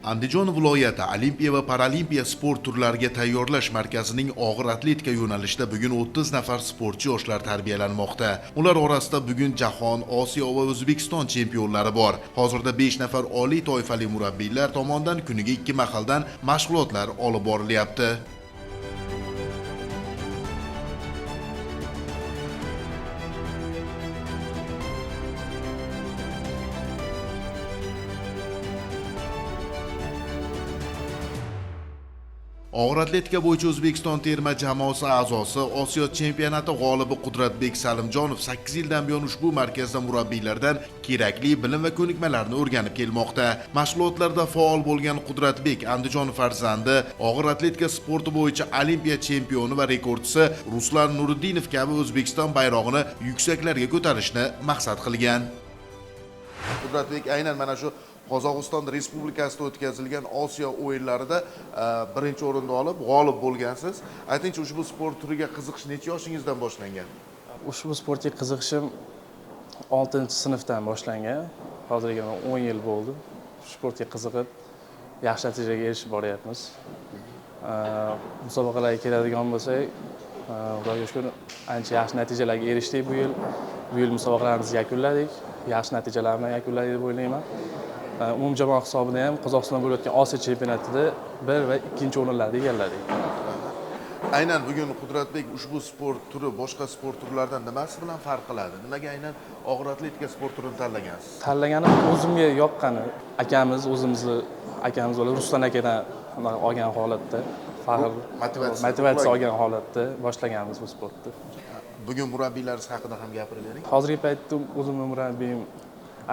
Andijon viloyati Olimpiya va Paralimpiya sport turlariga tayyorlash markazining og'ir atletika yo'nalishida bugun 30 nafar sportchi yoshlar tarbiyalanmoqda. Ular orasida bugun jahon, Osiyo va O'zbekiston chempionlari bor. Hozirda 5 nafar oliy toifali murabbiylar tomonidan kuniga 2 mahaldan mashg'ulotlar olib borilyapti. Og'ir atletika bo'yicha O'zbekiston terma jamoasi a'zosi, Osiyo chempionati g'olibi Qudratbek Salimjonov 8 yildan buyon ushbu markazda murabbiylardan kerakli bilim va ko'nikmalarni o'rganib kelmoqda. Mashg'ulotlarda faol bo'lgan Qudratbek Andijon farzandi og'ir atletika sporti bo'yicha Olimpiya chempioni va rekordchisi Ruslan Nuriddinov kabi O'zbekiston bayrog'ini yuksaklarga ko'tarishni maqsad qilgan. Qudratbek aynan mana shu Qozog'iston Respublikasida o'tkazilgan Osiyo o'yinlarida birinchi o'rinni olib, g'olib bo'lgansiz. Aytingchi, ushbu sport turiga qiziqish necha yoshingizdan boshlangan? Ushbu sportga qiziqishim 6-sinfdan boshlangan. Hozirga 10 yil bo'ldi. Sportga qiziqib, yaxshi natijaga erishib boryapmiz. Musobaqalarga keladigan bo'lsak, Xudoga shukr, ancha yaxshi natijalarga erishdik bu yil. Bu yil musobaqalarimizni yakunladik. Yaxshi natijalar bilan yakunladik deb o'ylayman. Umumjamoa hisobida ham Qozog'istonda bo'lib o'tgan Osiyo chempionatida 1 va 2 o'rinlarni egalladik. Aynan bugun Qudratbek ushbu sport turi boshqa sport turlaridan nimasi bilan farq qiladi? Nimaga aynan og'ir atletika sport turini tanlagansiz? Tanlaganim o'zimga yoqqani. Akamiz, o'zimizni akamiz bo'ladi, Ruslan akadan olgan holatda, faxr motivatsiya olgan holatda boshlaganmiz bu sportni. Bugun murabbiylaringiz haqida ham gapirib bering. Hozirgi paytda o'zimning murabbiyim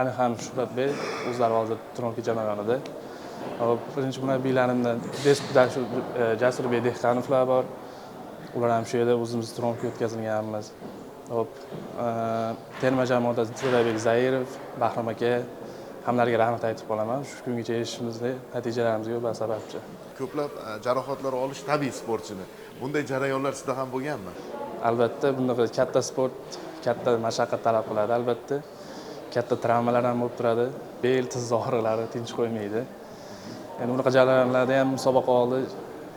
Anihan Shuhratbek, o'zlari hozir Tronki jamoasida. Birinchi murabbiylarimdan Jasurbek Dehqonovlar bor. Ular ham shu yerda o'zimiz Tronki o'tkazilganmiz. Hop, terma jamoada Jo'rabek Zairov, Bahrom aka, hammalariga rahmat aytib qolaman. Shu kungacha erishishimizda natijalarimizga bir sababchi. Ko'plab jarohatlar olish tabiiy sportchini. Bunday jarayonlar sizda ham bo'lganmi? Albatta, bunaqa katta sport katta mashaqqat talab qiladi, albatta. Katta travmalar ham bo'lib turadi. Bel, tiz og'riqlari tinch qo'ymaydi. Endi bunaqa jarayonlarda ham musobaqa oldi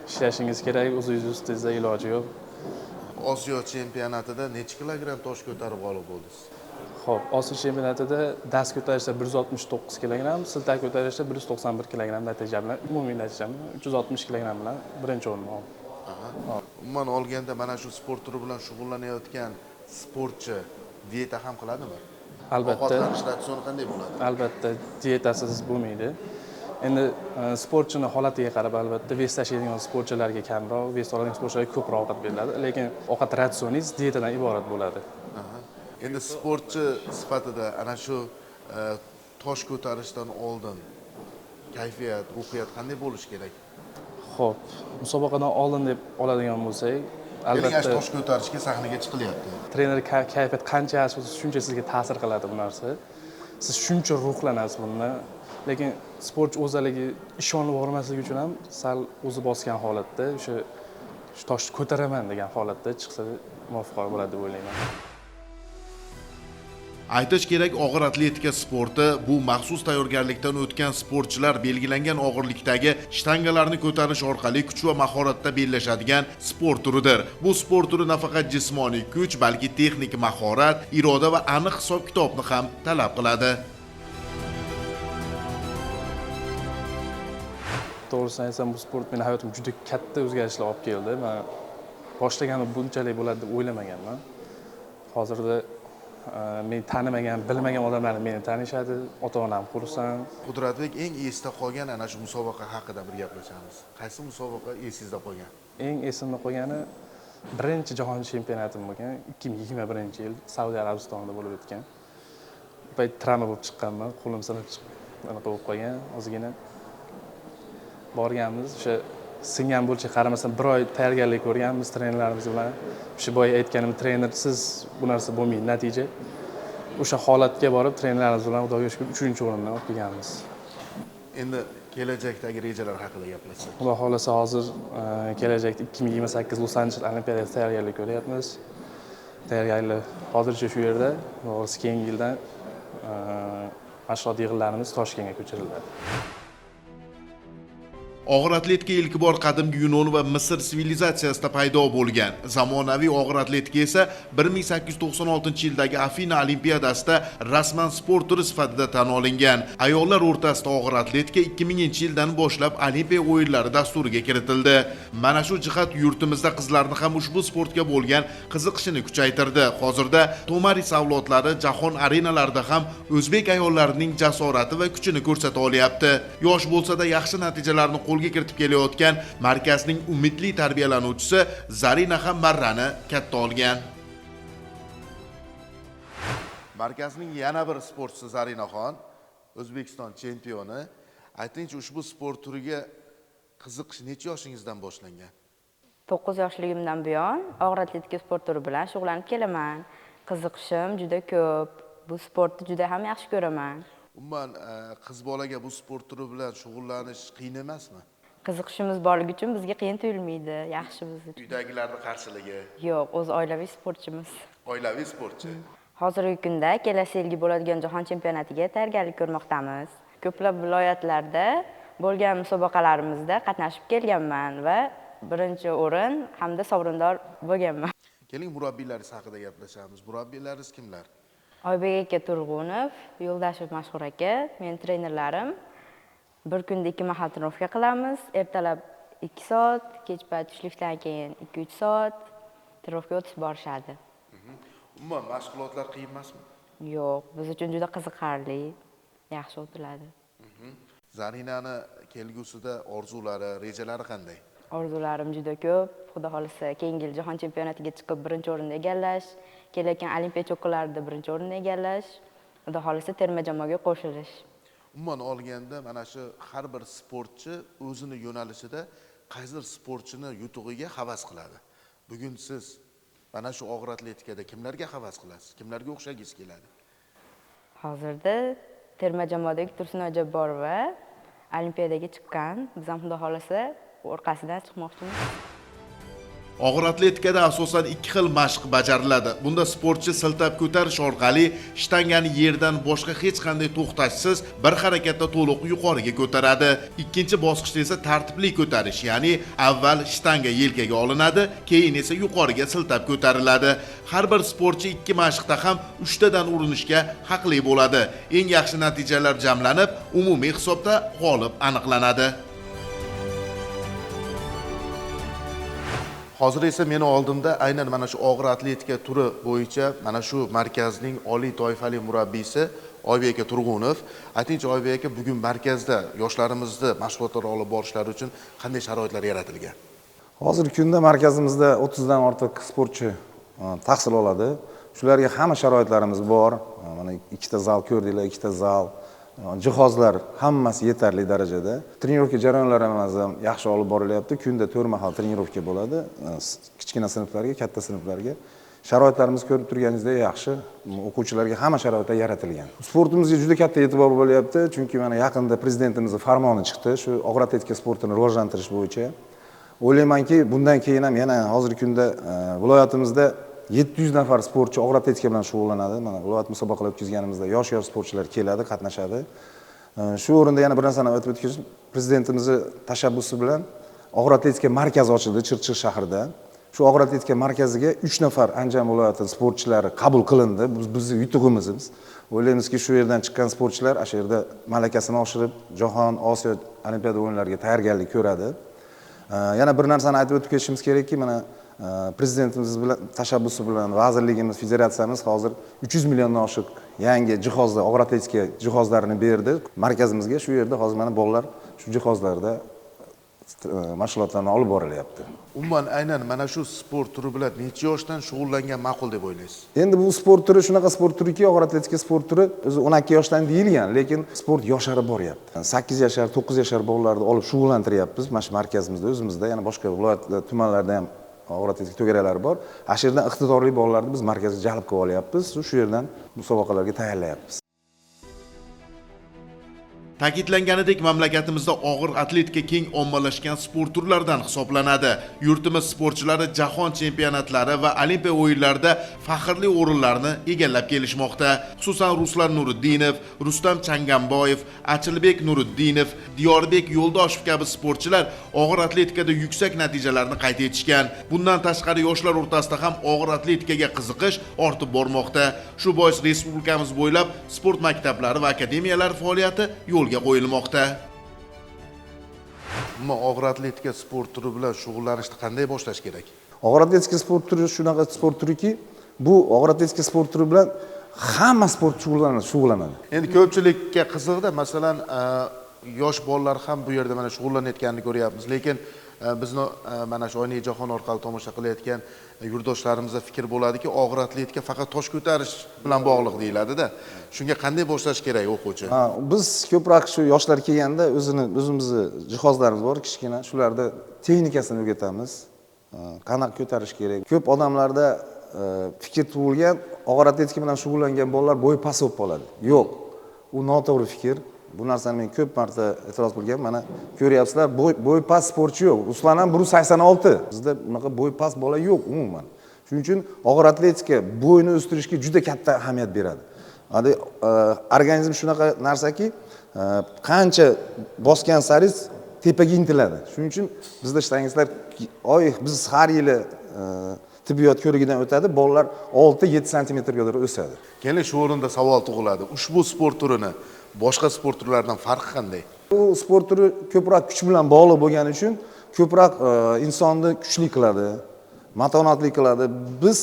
ishlashingiz kerak, o'zingiz ustingizda iloji yo'q. Osiyo chempionatida necha kilogramm tosh ko'tarib g'olib bo'ldingiz? Xo'p, Osiyo chempionatida dast ko'tarishda 169 kilogramm, siltak ko'tarishda 191 kilogramm natija bilan, umumiy natijam 360 kilogramm bilan birinchi o'rinni oldim. Umuman olganda mana shu sport turi bilan shug'ullanayotgan sportchi dieta ham qiladimi? Albatta. Ovqatlanish ratsioni qanday bo'ladi? Albatta, dietasiz bo'lmaydi. Endi sportchini holatiga qarab albatta vес tashlaydigan sportchilarga kamroq, vес oladigan sportchilarga ko'proq ovqat beriladi, lekin ovqat ratsioningiz dietadan iborat bo'ladi. Endi sportchi sifatida ana shu tosh ko'tarishdan oldin kayfiyat, ruhiyat qanday bo'lishi kerak? Xo'p, musobaqadan oldin deb oladigan bo'lsak, albatta tosh ko'tarishga sahnaga chiqilyapti. Trener kayfiyat qancha yaxshi bo'lsa, shuncha sizga ta'sir qiladi bu narsa. Siz shuncha ruhlanasiz bundan. Lekin sportchi o'zaligi ishonib bormasligi uchun ham sal o'zi bosgan holatda, o'sha shu toshni ko'taraman degan holatda chiqsa muvaffaq bo'ladi deb o'ylayman. Aytish kerak, og'ir atletika sporti bu maxsus tayyorgarlikdan o'tgan sportchilar belgilangan og'irlikdagi shtangalarni ko'tarish orqali kuch va mahoratda bellashadigan sport turidir. Bu sport turi nafaqat jismoniy kuch, balki texnik mahorat, iroda va aniq hisob-kitobni ham talab qiladi. To'g'risini aytsam, bu sport meni hayotimga juda katta o'zgarishlar olib keldi. Men boshlaganim bunchalik bo'ladi deb o'ylamaganman. Hozirda men tanimagan, bilmagan odamlar meni tanishadi, ota-onam xursand. Qudratbek, eng esda qolgan ana shu musobaqa haqida bir gaplashamiz. Qaysi musobaqa esingizda qolgan? Eng esimda qolgani birinchi jahon chempionatim bo'lgan, 2021-yil Saudiya Arabistonida bo'lib o'tgan. Bu payt travma bo'lib chiqqanman, qo'lim sinib chiqib, anaqa bo'lib qolgan, ozgina. Borganmiz, o'sha singan bo'lishiga qaramasdan bir oy tayyorgarlik ko'rganmiz trenerlarimiz bilan. O'sha boya aytganim, trenersiz bu narsa bo'lmaydi natija. O'sha holatga borib trenerlarimiz bilan Xudoga shukr 3-o'rinni olib kelganmiz. Endi kelajakdagi rejalar haqida gaplashsak. Xudo xohlasa hozir kelajakda 2028 Los Anjeles Olimpiadasiga tayyorgarlik ko'ryapmiz. Tayyorgarlik hozircha shu yerda, to'g'risi keyingi yildan mashg'ulot yig'inlarimiz Toshkentga ko'chiriladi. Og'ir atletika ilk bor qadimgi Yunon va Misr sivilizatsiyasida paydo bo'lgan. Zamonaviy og'ir atletika esa 1896-yildagi Afina Olimpiadasida rasman sport turi sifatida tan olingan. Ayollar o'rtasida og'ir atletika 2000-yildan boshlab Olimpiya o'yinlari dasturiga kiritildi. Mana shu jihat yurtimizda qizlarni ham ushbu sportga bo'lgan qiziqishini kuchaytirdi. Hozirda Tomaris avlodlari jahon arenalarida ham o'zbek ayollarining jasorati va kuchini ko'rsata olyapti. Yosh bo'lsa-da yaxshi natijalarni qo'lga kiritib kelayotgan markazning umidli tarbiyalanuvchisi Zarina ham marrani katta olgan. Markazning yana bir sportchisi Zarinaxon, O'zbekiston chempioni. Aytingchi, ushbu sport turiga qiziqish necha yoshingizdan boshlangan? 9 yoshligimdan buyon og'ir atletika sport turi bilan shug'ullanib kelaman. Qiziqishim juda ko'p. Bu sportni juda ham yaxshi ko'raman. Umuman, qiz bolaga bu sport turi bilan shug'ullanish qiyin emasmi? Qiziqishimiz borligi uchun bizga qiyin tuyulmaydi. Yaxshi biz uchun. Uydagilarning qarshiligi? Yo'q, o'z oilaviy sportchimiz. Oilaviy sportchi. Hozirgi kunda kelasi yilgi bo'ladigan jahon chempionatiga tayyorgarlik ko'rmoqdamiz. Ko'plab viloyatlarda bo'lgan musobaqalarimizda qatnashib kelganman va birinchi o'rin hamda sovrindor bo'lganman. Keling, murabbiylaringiz haqida gaplashamiz. Murabbiylaringiz kimlar? Oybek aka Turg'unov, Yo'ldashev Mashhur aka, men trenerlarim. Bir kunda 2 mahal trenirovka qilamiz. Ertalab 2 soat, kech payt tushlikdan keyin 2-3 soat trenirovka o'tib borishadi. Umuman mashg'ulotlar qiyin emasmi? Yo'q, biz uchun juda qiziqarli, yaxshi o'tiladi. Zarinani kelgusida orzulari, rejalari qanday? Orzularim juda ko'p. Xudo xolisa keyingi yil jahon chempionatiga chiqib birinchi o'rinni egallash, kelayotgan olimpiya cho'qqilarida birinchi o'rinni egallash, Xudo xolisa terma jamoaga qo'shilish. Umuman olganda mana shu har bir sportchi o'zini yo'nalishida qaysidir sportchini yutug'iga havas qiladi. Bugun siz mana shu og'ir atletikada kimlarga havas qilasiz? Kimlarga o'xshagingiz keladi? Hozirda terma jamoadagi Tursunoy Jabborova olimpiadaga chiqqan. Biz ham Xudo xolisa orqasidan chiqmoqchimiz. Og'ir atletikada asosan 2 xil mashq bajariladi. Bunda sportchi siltab ko'tarish orqali shtangani yerdan boshqa hech qanday to'xtashsiz bir harakatda to'liq yuqoriga ko'taradi. Ikkinchi bosqichda esa tartibli ko'tarish, ya'ni avval shtanga yelkaga olinadi, keyin esa yuqoriga siltab ko'tariladi. Har bir sportchi 2 mashqda ham 3 tadan urinishga haqli bo'ladi. Eng yaxshi natijalar jamlanib, umumiy hisobda g'olib aniqlanadi. Hozir esa meni oldimda aynan mana shu og'ir atletika turi bo'yicha mana shu markazning oliy toifali murabbiysi Oybek aka Turg'unov. Aytingchi Oybek aka, bugun markazda yoshlarimizni mashg'ulotlar olib borishlari uchun qanday sharoitlar yaratilgan? Hozirgi kunda markazimizda 30 dan ortiq sportchi tahsil oladi. Shularga hamma sharoitlarimiz bor. Mana ikkita zal ko'rdinglar, ikkita zal, jihozlar hammasi yetarli darajada. Trenirovka jarayonlarimiz ham yaxshi olib borilyapti. Kunda 4 mahal trenirovka bo'ladi. Kichkina sinflarga, katta sinflarga. Sharoitlarimiz ko'rib turganingizdek yaxshi. O'quvchilarga hamma sharoitlar yaratilgan. Sportimizga juda katta e'tibor bo'lyapti, chunki mana yaqinda prezidentimizning farmoni chiqdi, shu og'ir atletika sportini rivojlantirish bo'yicha. O'ylaymanki, bundan keyin ham yana hozirgi kunda viloyatimizda 700 nafar sportchi og'ir atletika bilan shug'ullanadi. Mana viloyat musobaqalari o'tkazganimizda yosh-yosh sportchilar keladi, qatnashadi. Shu o'rinda yana bir narsani aytib o'tib ketish, prezidentimizning tashabbusi bilan og'ir atletika markazi ochildi Chirchiq shahrida. Shu og'ir atletika markaziga 3 nafar Andijon viloyati sportchilari qabul qilindi. Bu bizning yutug'imiz. O'ylaymizki, shu yerdan chiqqan sportchilar o'sha yerda malakasini oshirib, jahon, Osiyo olimpiada o'yinlariga tayyorgarlik ko'radi. Yana bir narsani aytib o'tib ketishimiz kerakki, mana prezidentimiz bilan tashabbusi bilan vazirligimiz, federatsiyamiz hozir 300 milliondan oshiq yangi jihozlar, og'ir atletika jihozlarini berdi markazimizga. Shu yerda hozir mana bolalar shu jihozlarda mashg'ulotlarni olib borilyapti. Umuman aynan mana shu sport turi bilan necha yoshdan shug'ullangan ma'qul deb o'ylaysiz? Endi bu sport turi shunaqa sport turiki, og'ir atletika sport turi o'zi 12 yoshdan deyilgan, lekin sport yosharib boryapti. 8 yashar, 9 yashar bolalarni olib shug'ullantiryapmiz mana shu markazimizda, o'zimizda, yana boshqa viloyat, tumanlarda ham og'ir atletika to'garaklari bor. Ana shu yerdan iqtidorli bolalarni biz markazga jalb qilib olyapmiz, shu yerdan musobaqalarga tayyorlayapmiz. Ta'kidlanganidek, mamlakatimizda og'ir atletika keng ommalashgan sport turlaridan hisoblanadi. Yurtimiz sportchilari jahon chempionatlari va olimpiya o'yinlarida faxrli o'rinlarni egallab kelishmoqda. Xususan, Ruslan Nuriddinov, Rustam Changamboyev, Achilbek Nuriddinov, Diyorbek Yo'ldoshev kabi sportchilar og'ir atletikada yuksak natijalarni qayd etishgan. Bundan tashqari, yoshlar o'rtasida ham og'ir atletikaga qiziqish ortib bormoqda. Shu bois respublikamiz bo'ylab sport maktablari va akademiyalari faoliyati yo'lga qo'yilmoqda. Umuman, og'ir atletika sport turi bilan shug'ullanishni qanday boshlash kerak? Og'ir atletika sport turi shunaqa sport turiki, bu og'ir atletika sport turi bilan hamma sport shug'ullanadi. Endi ko'pchilikka qiziqda, masalan, yosh bolalar ham bu yerda mana shug'ullanayotganini ko'ryapmiz, lekin bizni mana shu Oynai jahon orqali tomosha qilayotgan yurtdoshlarimizda fikr bo'ladiki, og'ir atletika faqat tosh ko'tarish bilan bog'liq deyiladida. Shunga qanday boshlash kerak o'quvchi? Biz ko'proq shu yoshlar kelganda o'zimizni jihozlarimiz bor kichkina, shularda texnikasini o'rgatamiz. Qanaqa ko'tarish kerak. Ko'p odamlarda fikr tug'ilgan, og'ir atletika bilan shug'ullangan bolalar bo'yi past bo'lib qoladi. Yo'q, u noto'g'ri fikr. Bu narsani men ko'p marta e'tiroz qilgan. Mana ko'ryapsizlar, bo'yi past sportchi yo'q. Ruslan ham 186. Bizda bunaqa bo'yi past bola yo'q umuman. Shuning uchun og'ir atletika bo'yni o'stirishga juda katta ahamiyat beradi. Hadi organizm shunaqa narsaki, qancha bosgan sari tepaga intiladi. Shuning uchun bizda shtangistlar, oy, biz har yili tibbiyot ko'rigidan o'tadi, bolalar 6-7 santimetrga qadar o'sadi. Keyin shu o'rinda savol tug'iladi. Ushbu sport turini boshqa sport turlaridan farqi qanday? Bu sport turi ko'proq kuch bilan bog'liq bo'lgani uchun ko'proq insonni kuchli qiladi, matonatli qiladi. Biz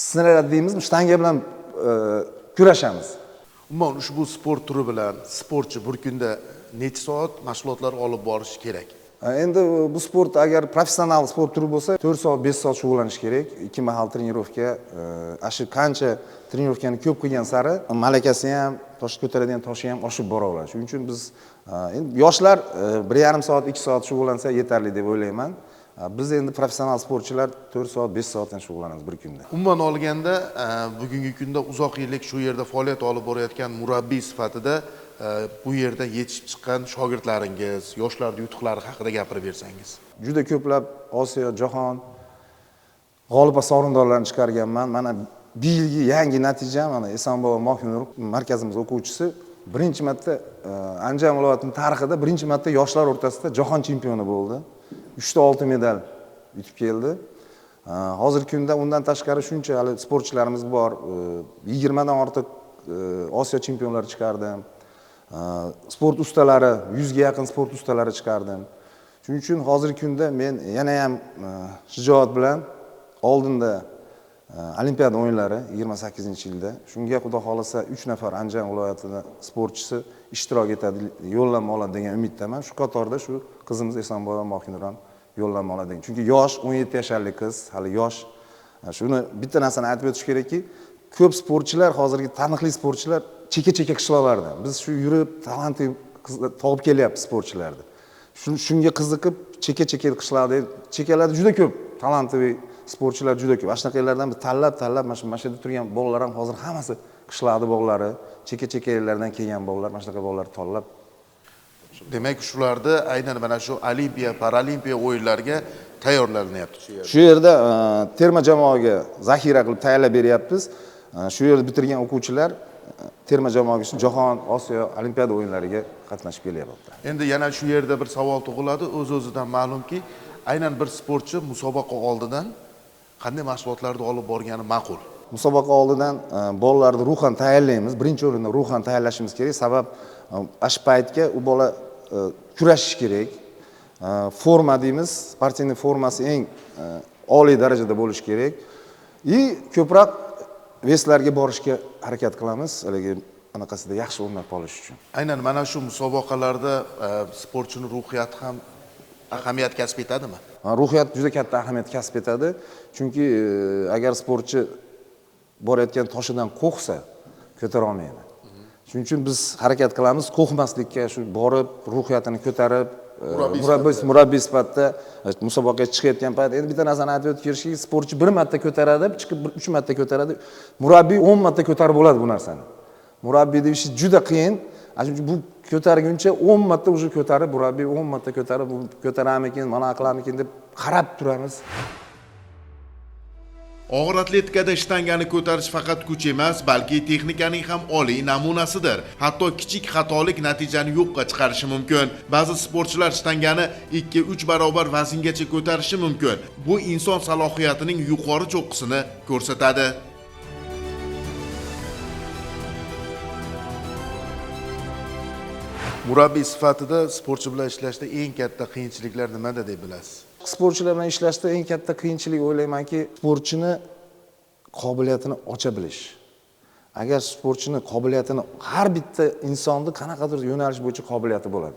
snarad deymiz, shtanga bilan kurashamiz. Umuman ushbu sport turi bilan sportchi bir kunda necha soat mashg'ulotlar olib borishi kerak? Endi bu sport agar professional sport turi bo'lsa, 4 soat, 5 soat shug'ullanish kerak. 2 mahal trenirovka, shu qancha trenirovkani ko'p qilgan sari malakasi ham, tosh ko'taradigan toshi ham oshib boraveradi. Shuning uchun biz endi yoshlar 1,5 soat, 2 soat shug'ullansa yetarli deb o'ylayman. Biz endi professional sportchilar 4 soat, 5 soatdan shug'ullanamiz bir kunda. Umuman olganda, bugungi kunda uzoq yillik shu yerda faoliyat olib borayotgan murabbiy sifatida bu yerda yetishib chiqqan shogirdlaringiz, yoshlarning yutuqlari haqida gapirib bersangiz. Juda ko'plab Osiyo, jahon g'olib va sovrindorlarni chiqarganman. Mana bu yilgi yangi natija, mana Esonbobo Mohinur markazimiz o'quvchisi birinchi marta Andijon viloyatining tarixida birinchi marta yoshlar o'rtasida jahon chempioni bo'ldi. 3 ta oltin medal yutib keldi. Hozirgi kunda undan tashqari shuncha hali sportchilarimiz bor. 20 dan ortiq Osiyo chempionlari chiqardim. Sport ustalari, 100 ga yaqin sport ustalari chiqardim. Shuning uchun hozirgi kunda men yana ham shijoat bilan oldinda Olimpiada o'yinlari 28-yilda, shunga Xudo xohlasa 3 nafar Andijon viloyatining sportchisi ishtirok etadi, yo'llanma oladi degan umiddaman. Shu qatorda shu qizimiz Esonboyeva Mohinur ham yo'llanma oladi degan. Chunki yosh, 17 yasharli qiz, hali yosh. Shuni bitta narsani aytib o'tish kerakki, ko'p sportchilar, hozirgi taniqli sportchilar cheka-cheka qishloqlardan. Biz shu yurib talantli qizlar topib kelyapmiz sportchilarni. Shunga qiziqib cheka-cheka qishloqda, chekalarda juda ko'p talantli sportchilar juda ko'p. Ana shunaqa yerlardan biz tanlab-tanlab mana shu yerda turgan bolalar ham hozir hammasi qishloqda bolalari, cheka-cheka yerlardan kelgan bolalar, mana shunaqa bolalar tanlab. Demak, shularda aynan mana shu olimpiya, paralimpiya o'yinlariga tayyorlanyapti shu yerda. Shu yerda terma jamoaga zaxira qilib tayyorlab beryapmiz. Shu yerda bitirgan o'quvchilar terma jamoaga shu jahon, Osiyo, olimpiada o'yinlariga qatnashib kelyapti. Endi yana shu yerda bir savol tug'iladi. O'z-o'zidan ma'lumki, aynan bir sportchi musobaqa oldidan qanday mashg'ulotlarni olib borgani ma'qul? Musobaqa oldidan bolalarni ruhan tayyorlaymiz. Birinchi o'rinda ruhan tayyorlashimiz kerak. Sabab shu paytga u bola kurashish kerak. Forma deymiz, sportivniy formasi eng oliy darajada bo'lishi kerak. И ko'proq veslarga borishga harakat qilamiz, haligi anaqasida yaxshi o'rnab qolish uchun. Aynan mana shu musobaqalarda sportchining ruhiyati ham ahamiyat kasb etadimi? Ruhiyat juda katta ahamiyat kasb etadi. Chunki agar sportchi borayotgan toshidan qo'rqsa, ko'tara olmaydi. Shuning uchun biz harakat qilamiz qo'rqmaslikka, shu borib ruhiyatini ko'tarib, murabbiy sifatida musobaqaga chiqayotgan payt. Endi bitta narsani aytib o'tish kerakki, sportchi bir marta ko'taradi, chiqib 3 marta ko'taradi, murabbiy 10 marta ko'tarib bo'ladi bu narsani. Murabbiyning ishi juda qiyin. Ana bu ko'targuncha 10 marta уже ko'tarib, murabbiy 10 marta ko'tarib, bu ko'taramikin, mana qilamikin deb qarab turamiz. Og'ir atletikada shtangani ko'tarish faqat kuch emas, balki texnikaning ham oliy namunasidir. Hatto kichik xatolik natijani yo'qqa chiqarishi mumkin. Ba'zi sportchilar shtangani 2-3 barobar vazngacha ko'tarishi mumkin. Bu inson salohiyatining yuqori cho'qqisini ko'rsatadi. Murabbiy sifatida sportchi bilan ishlashda eng katta qiyinchiliklar nimada deb bilasiz? Sportchilar bilan ishlashda eng katta qiyinchilik o'ylaymanki, sportchini qobiliyatini ocha bilish. Agar sportchini qobiliyatini, har bitta insonni qanaqadir yo'nalish bo'yicha qobiliyati bo'ladi.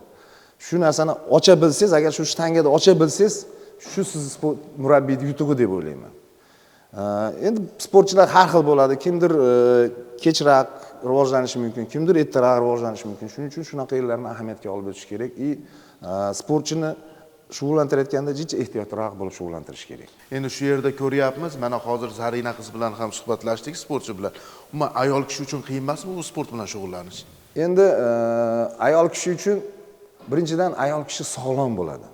Shu narsani ocha bilsangiz, agar shu shtangada ocha bilsangiz, shu sizni murabbiyning yutug'i deb o'ylayman. Endi sportchilar har xil bo'ladi. Kimdir kechroq rivojlanishi mumkin, kimdir ertaroq rivojlanishi mumkin. Shuning uchun shunaqa yerlarni ahamiyatga olib o'tish kerak. Sportchini shug'ullantirayotganda jicha ehtiyotroq bo'lib shug'ullantirish kerak. Endi shu yerda ko'ryapmiz, mana hozir Zarina qiz bilan ham suhbatlashdik, sportchi bilan. Umuman ayol kishi uchun qiyin emasmi bu sport bilan shug'ullanish? Endi ayol kishi uchun birinchidan ayol kishi sog'lom bo'ladi.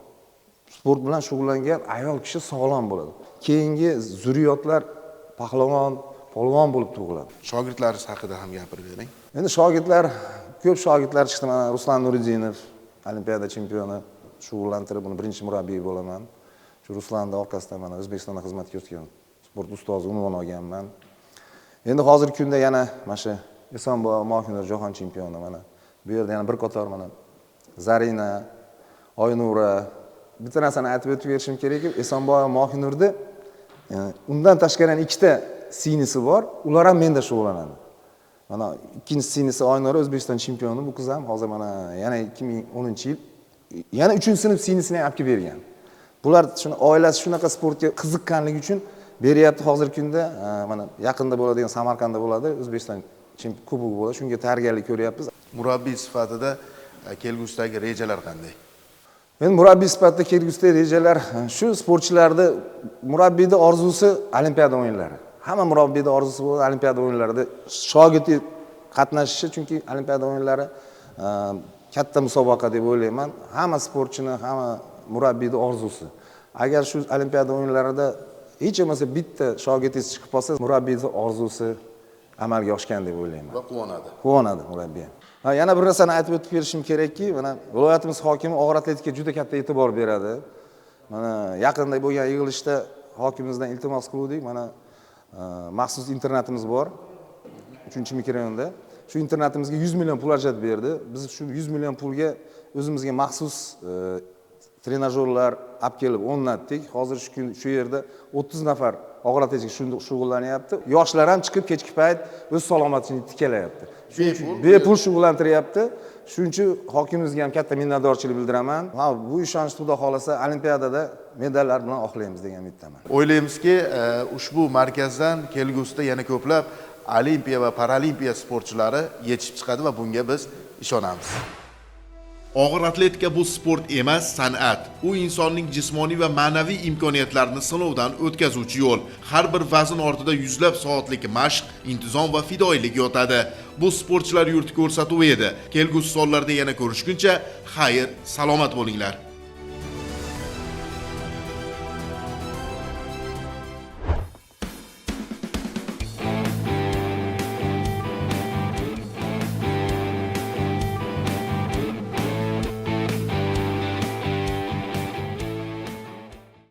Sport bilan shug'ullangan ayol kishi sog'lom bo'ladi. Keyingi zurriyotlar pahlavon, polvon bo'lib tug'iladi. Shogirdlaringiz haqida ham gapirib bering. Endi shogirdlar, ko'p shogirdlar chiqdi. Mana Ruslan Nuriddinov, olimpiada chempioni, shug'ullantirib, uni birinchi murabbiy bo'laman. Shu Ruslanning orqasidan mana O'zbekistonda xizmat ko'rsatgan sport ustozi unvon olganman. Endi hozirgi kunda yana mana shu Esonboy Mohinur jahon chempioni mana bu yerda yana bir qator mana Zarina, Oynura. Bitta narsani aytib o'tib berishim kerakki, Esonboy Mohinurda undan tashqari yana ikkita singlisi bor, ular ham menda shug'ullanadi. Mana ikkinchi singlisi Oynura O'zbekiston chempioni, bu qiz ham hozir mana yana 2010-yil yana 3-sinf singlisini ham olib kelib bergan. Bular shuni oilasi shunaqa sportga qiziqqanligi uchun beryapti hozirgi kunda. Mana yaqinda bo'ladigan Samarqandda bo'ladi, O'zbekiston kubogi bo'ladi, shunga tayyorgarlik ko'ryapmiz. Murabbiy sifatida kelgusidagi rejalar qanday? Men murabbiy sifatida kelgusidagi rejalar shu sportchilarni, murabbiyning orzusi olimpiada o'yinlari. Hamma murabbiyning orzusi bo'ladi olimpiada o'yinlarida shogirdi qatnashishi, chunki olimpiada o'yinlari katta musobaqa deb o'ylayman. Hamma sportchini, hamma murabbiyning orzusi. Agar shu olimpiada o'yinlarida hech bo'lmasa bitta shogirdingiz chiqib qolsa, murabbiyning orzusi amalga oshgan deb o'ylayman. Va quvonadi. Quvonadi murabbiy. Ha, yana bir narsani aytib o'tib berishim kerakki, mana viloyatimiz hokimi og'ir atletikaga juda katta e'tibor beradi. Mana yaqinda bo'lgan yig'ilishda hokimimizdan iltimos qildik. Mana maxsus internatimiz bor 3-mikrorayonda. Shu internatimizga 100 million pul ajratib berdi. Biz shu 100 million pulga o'zimizga maxsus trenajyorlar olib kelib o'rnatdik. Hozir shu kun shu yerda 30 nafar og'ir atletika shug'ullanyapti. Yoshlar ham chiqib kechki payt o'z salomatligini tiklayapti. Shuning uchun bepul shug'ullantiryapti. Shuning uchun hokimimizga ham katta minnatdorchilik bildiraman. Ha, bu ishonchni Xudo xohlasa olimpiadada medallar bilan oqlaymiz degan umiddaman. O'ylaymizki, ushbu markazdan kelgusida yana ko'plab olimpiya va paralimpiya sportchilari yetishib chiqadi va bunga biz ishonamiz. Og'ir atletika bu sport emas, san'at. U insonning jismoniy va ma'naviy imkoniyatlarini sinovdan o'tkazuvchi yo'l. Har bir vazn ortida yuzlab soatlik mashq, intizom va fidoyilik yotadi. Bu sportchilar yurti ko'rsatuvi edi. Kelgusi sonlarda yana ko'rishguncha xayr, salomat bo'linglar.